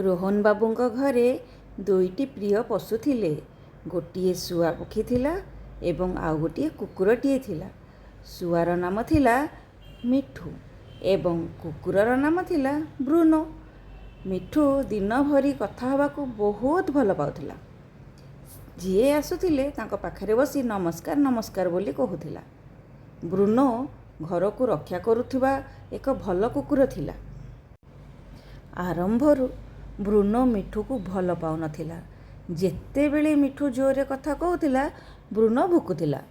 ରୋହନବାବୁଙ୍କ ଘରେ ଦୁଇଟି ପ୍ରିୟ ପଶୁ ଥିଲେ। ଗୋଟିଏ ଶୁଆ ପକ୍ଷୀ ଥିଲା ଏବଂ ଆଉ ଗୋଟିଏ କୁକୁରଟିଏ ଥିଲା। ଶୁଆର ନାମ ଥିଲା ମିଠୁ ଏବଂ କୁକୁରର ନାମ ଥିଲା ବ୍ରୁନୋ। ମିଠୁ ଦିନଭରି କଥା ହେବାକୁ ବହୁତ ଭଲ ପାଉଥିଲା। ଯିଏ ଆସୁଥିଲେ, ତାଙ୍କ ପାଖରେ ବସି "ନମସ୍କାର, ନମସ୍କାର" ବୋଲି କହୁଥିଲା। ବ୍ରୁନୋ ଘରକୁ ରକ୍ଷା କରୁଥିବା ଏକ ଭଲ କୁକୁର ଥିଲା। ଆରମ୍ଭରୁ ବ୍ରୁନୋ ମିଠୁକୁ ଭଲ ପାଉନଥିଲା। ଯେତେବେଳେ ମିଠୁ ଜୋରରେ କଥା କହୁଥିଲା, ବ୍ରୁନୋ ଭୁକୁଥିଲା।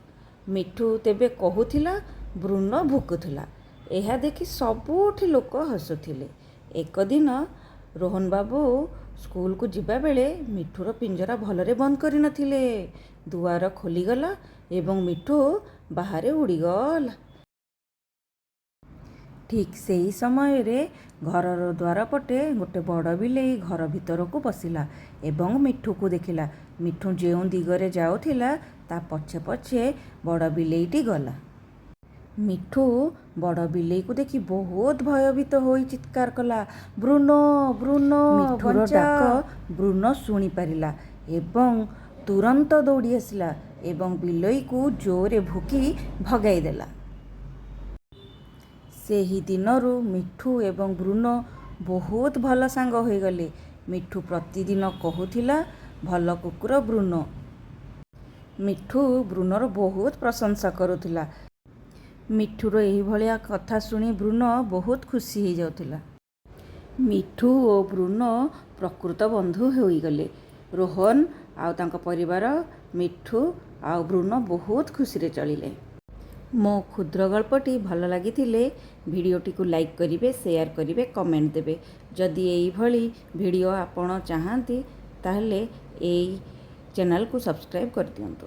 ମିଠୁ ତେବେ କହୁଥିଲା, ବ୍ରୁନୋ ଭୁକୁଥିଲା। ଏହା ଦେଖି ସବୁଠି ଲୋକ ହସୁଥିଲେ। ଏକଦିନ ରୋହନବାବୁ ସ୍କୁଲକୁ ଯିବାବେଳେ ମିଠୁର ପିଞ୍ଜରା ଭଲରେ ବନ୍ଦ କରିନଥିଲେ। ଦୁଆର ଖୋଲିଗଲା ଏବଂ ମିଠୁ ବାହାରେ ଉଡ଼ିଗଲା। ଠିକ୍ ସେହି ସମୟରେ ଘରର ଦ୍ୱାରପଟେ ଗୋଟେ ବଡ଼ ବିଲେଇ ଘର ଭିତରକୁ ପଶିଲା ଏବଂ ମିଠୁକୁ ଦେଖିଲା। ମିଠୁ ଯେଉଁ ଦିଗରେ ଯାଉଥିଲା, ତା ପଛେ ପଛେ ବଡ଼ ବିଲେଇଟି ଗଲା। ମିଠୁ ବଡ଼ ବିଲେଇକୁ ଦେଖି ବହୁତ ଭୟଭୀତ ହୋଇ ଚିତ୍କାର କଲା, "ବ୍ରୁନୋ, ବ୍ରୁନୋ!" ମିଠୁର ବଞ୍ଚାଅ! ଡାକ ବ୍ରୁନୋ ଶୁଣିପାରିଲା ଏବଂ ତୁରନ୍ତ ଦୌଡ଼ି ଆସିଲା ଏବଂ ବିଲେଇକୁ ଜୋରରେ ଭୁକି ଭଗାଇଦେଲା। ସେହି ଦିନରୁ ମିଠୁ ଏବଂ ବ୍ରୁନୋ ବହୁତ ଭଲ ସାଙ୍ଗ ହୋଇଗଲେ। ମିଠୁ ପ୍ରତିଦିନ କହୁଥିଲା, "ଭଲ କୁକୁର ବ୍ରୁନୋ।" ମିଠୁ ବ୍ରୁନୋର ବହୁତ ପ୍ରଶଂସା କରୁଥିଲା। ମିଠୁର ଏହିଭଳିଆ କଥା ଶୁଣି ବ୍ରୁନୋ ବହୁତ ଖୁସି ହୋଇଯାଉଥିଲା। ମିଠୁ ଓ ବ୍ରୁନୋ ପ୍ରକୃତ ବନ୍ଧୁ ହୋଇଗଲେ। ରୋହନ ଆଉ ତାଙ୍କ ପରିବାର ମିଠୁ ଆଉ ବ୍ରୁନୋ ବହୁତ ଖୁସିରେ ଚଳିଲେ। ମୋ କ୍ଷୁଦ୍ର ଗଳ୍ପଟି ଭଲ ଲାଗିଥିଲେ ଭିଡ଼ିଓଟିକୁ ଲାଇକ୍ କରିବେ, ସେୟାର କରିବେ, କମେଣ୍ଟ ଦେବେ। ଯଦି ଏଇଭଳି ଭିଡ଼ିଓ ଆପଣ ଚାହାନ୍ତି, ତାହେଲେ ଏଇ ଚ୍ୟାନେଲକୁ ସବସ୍କ୍ରାଇବ୍ କରିଦିଅନ୍ତୁ।